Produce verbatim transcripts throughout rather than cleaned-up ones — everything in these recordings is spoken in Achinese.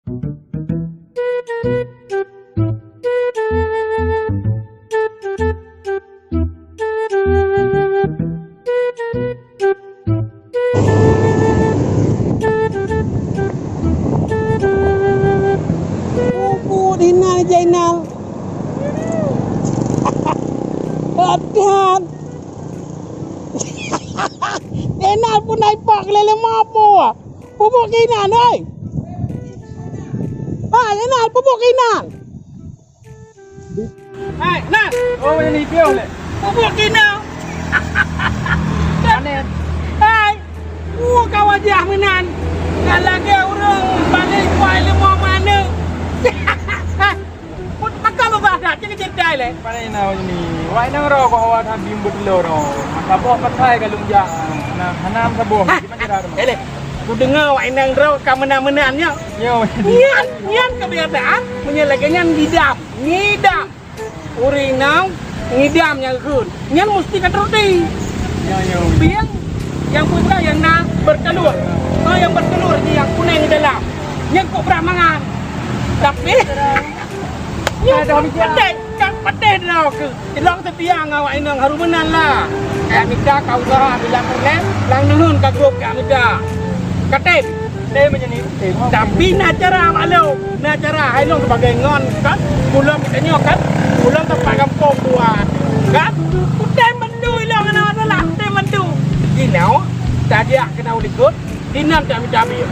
Pupuk Dina Jainal. Adan. Jainal pun naipak lele mabuk. Pupuk kinan, hei. Hai, Jainal, pupuk kinan. Hai, Nan. Oh, ini dia leh. Pupuk kina. Aneh. Hai. Uh, ka wajah meunan. Ka lagèe ureueng balik kuai leumo manok. Hai. Put makan bubah dah, cik cerita leh. Pada ina ini. Wai nang ro kok awak habim beutelo ro. Masa boh pakai galung jak. Nah, hanam saboh. Hah? Gimana cara? Eh, leh. Ku dengar wak inang droe ka meunan-meunan nyoe. Yo. Nyan, nyan kebiasaan, meunyoe lagèe nyan ngidam, ngidam. Ureueng inong ngidam nyang geukheun. Nyan musti ka teuruti. Yo, yo. Bieng nyang putih nyang na bertelur. Oh, nyang bertelur jih nyang kunèng di dalam. Nyan kok brah mangan. Tapi, nyan ada kan pedih, kan pedih droe keuh. Ilong teubiang awak inong hareuem meunan lah. Kaya mita ka usaha bila pernah lang nurun ka grup kaya mita. Katem. Tem aja ni. Tem. Tapi na cara maklum. Na cara hai long sebagai ngon kan. Ulôn kita nyoe kan. Ulôn tempat gampông buat. Kan? Kutem bantu ilong anak masalah. Kutem bantu. Jinoe, tajak kena ulikot. Inan tak mita biek.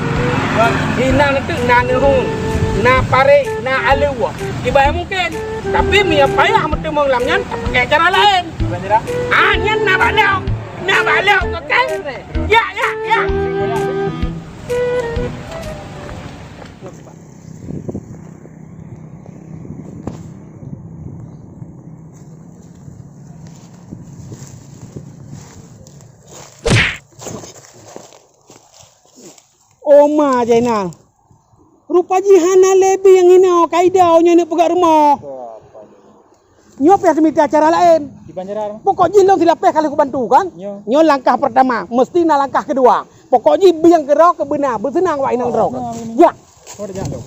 Inan tu na neuhu, na parek, na aleue. Ibai mungkin. Tapi meunyoe payah meuteumong lam nyan, pakai cara laén. Bukan cara? Ah, nyan na balok. Na balok, oke? Ya, ya, ya. Oma Jainal. Rupa jih hana lé bieng hinoe ka idau nyoe neupeugah rumoh. Nyoe payah teumita cara laén. Kiban cara. Pokok jih lôn silapeh ka lheueh kubantu kan? Nyoe. Nyoe langkah pertama, mesti na langkah kedua. Pokok jih bieng keudroe keubeuna, beuseunang wak inong droe. Oh, nah, ini. Ya. Oh, dah jatuh.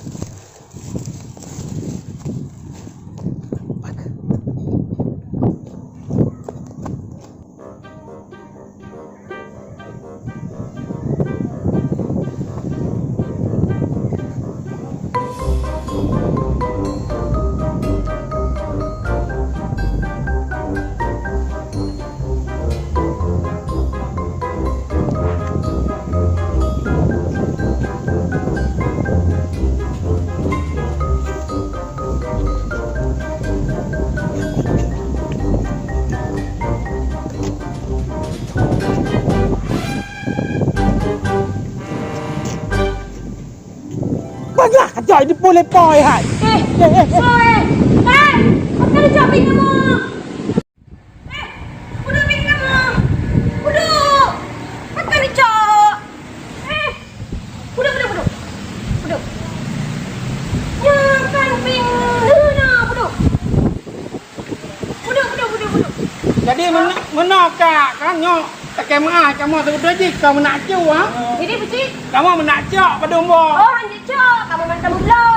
Bagah kacau di pole poi hai. Eh, eh, eh, eh. Soe? Hai, apa kau cakap dengan kamu? Eh, budok bini kamu. Budok. Apa kau cakap? Eh, budok, budok, budok. Budok. Ya, kan ping. Nah, budok. Budok, budok, budok, budok. Jadi meuno-, meunoe ka, kan nyoe takée meuah kamoe seubeutôi jih ka meunak cu, ha? Jadi, Pucik? Kamoe meunak cok padum boh. Oh, hanjeuet cok, kamoe mantong meubloe.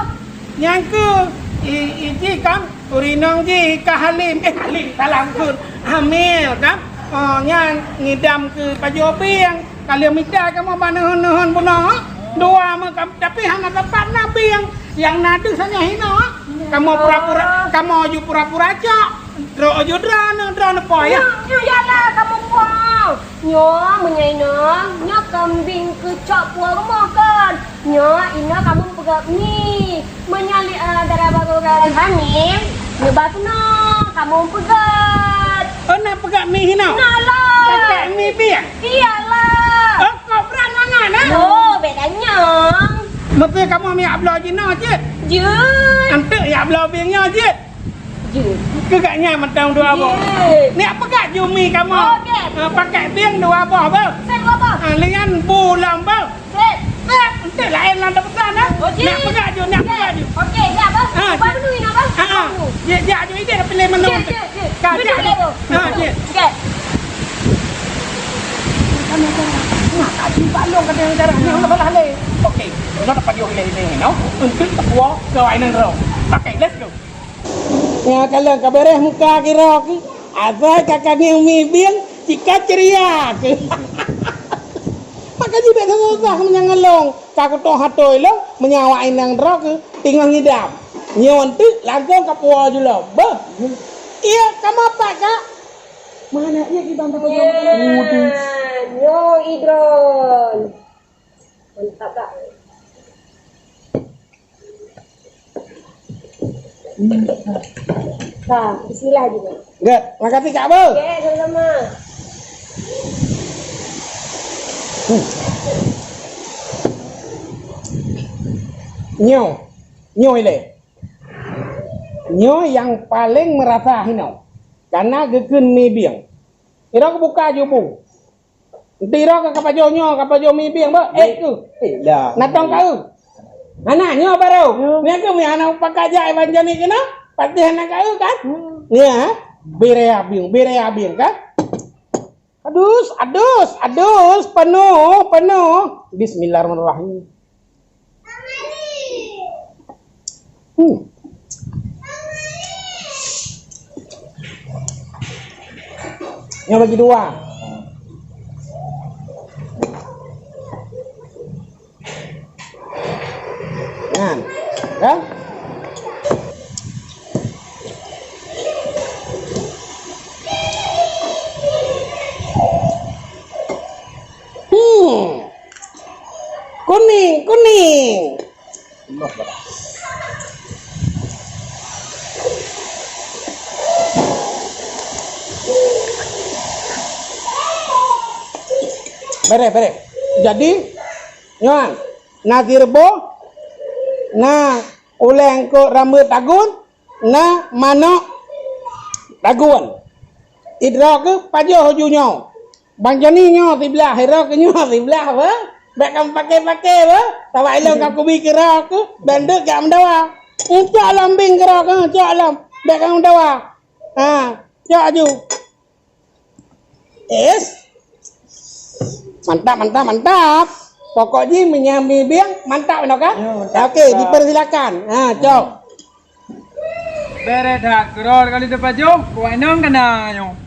Nyang keu, i, i jih kan, ureueng inong jih ka Halim. Eh, Halim, salah kheun. Hamil, kan? Oh, nyan ngidam keu pajoh bieng. Ka lheueh mita kamoe bak neuhon-neuhon bunoe, dua meuh kam-, tapi hana teumpat na bieng. Nyang na deuh saja hinoe. Kamoe pura-pura, kamoe ju pura-pura cok. Droe ju droeneuh, droeneuh po ya. Nyoe, nyoe ialah kamoe po. Nyoe meunyoe inong, nyoe keumbing keucok puwoe rumoh kon. Nyoe inoe kamoe peugöt mi. Meunyoe li-, eh, dara barô ureueng hamil, nyoe bah keunoe kamoe peugöt. Oh, na peugöt mi hinoe? Na lah. Pakai mi bieng? Iyalah. Oh, kok brat mangan, eh? Oh, beda nyang. Meusé kamoe miak bloe jinoe cit? Jeuet. Anteuk yak bloe bieng nyoe cit? Jeuet. Keu gak nyan mantong dua boh. Jeuet. Niak peugöt ju mi kamoe. Oke. Eh, pakai bieng dua boh, beuh. Saya dua boh. Ah, lian bu lom, beuh. Sip. Sip, enteuk laén lam pesan, eh. Oh, jih. Nak peugah ju, nak peugah ju. Okey, ya, bang. Ah, ubah dulu, Ina, bang. Ah, ah. Ubah dulu. Ya, ya, ju idéh pilih menu. Jih, jih, jih. Ka, duduk jak. Dulu, bang. Ah, jih. Okey. Nah, kaji balong kata yang darah ni, Allah balah leh. Kok Nyoe tapajoh ilèe-ilèe nyoe, untuk teupuwoe keu awak inong droe. Oke, let's go. Nyan kalon ka beureh muka kira ki. Asai ka kanyang mi bieng, cika ceria ki. Maka jih bèk susah meunyan ngon lôn. Ka kutoh atoi lôn, meunyan awak inong droe ki, teungoh ngidam. Nyoe teuk langsung ka puwoe ju lom. Beuh. Iya, ka mapat, Kak. Mana iya ki bang dapat jawab? Nyan, nyoe idrone. Mantap, Kak. Ka, bismillah juga. Gèt, makasih Kak Abang. Oke, sama-sama. Hmm. Nyoe, nyoe ilèe. Nyoe nyang paleng meurasa hinoe. Karena geukheun mi bieng. Ira kubuka ju bu. Tiro ka kapajoh nyoe, kapajoh mi bieng, bah. Eh, tu. Eh, dah. Natong kau. Hana nyoe baru. Ya. Ni aku mi hana pakai jak Evan Jani kena. Pasti hana kau kan? Hmm. Ya. Bere abing, bere abing kan? Adus, adus, adus, penuh, penuh. Bismillahirrahmanirrahim. Hmm. Nyoe bagi dua. Nyan. Kan? Hmm. Kuning, kuning. Bereh, bereh. Jadi, nyoe, na sirboh, na uleng kok rambut tagun, na manok tagun. Idroe keuh pajoh ju nyoe. Bang Joni nyoe siblah, idroe keuh nyoe siblah, bah. Bèk kamoe paké-paké, bah. Sabab ilôn ka kubi keudroe keuh, bèk deuek jak meudawa. Cok lom bing keudroe keuh, cok lom. Bèk kamoe meudawa. Ha, cok aju. Yes. Mantap, mantap, mantap. Pokok jih meunyo mi bieng, mantap inoe kan? Ya, mantap. Oke, dipersilakan. Ha, cok. Bereh that, keudroe kali teupajoh, kuat inong kena nyoe.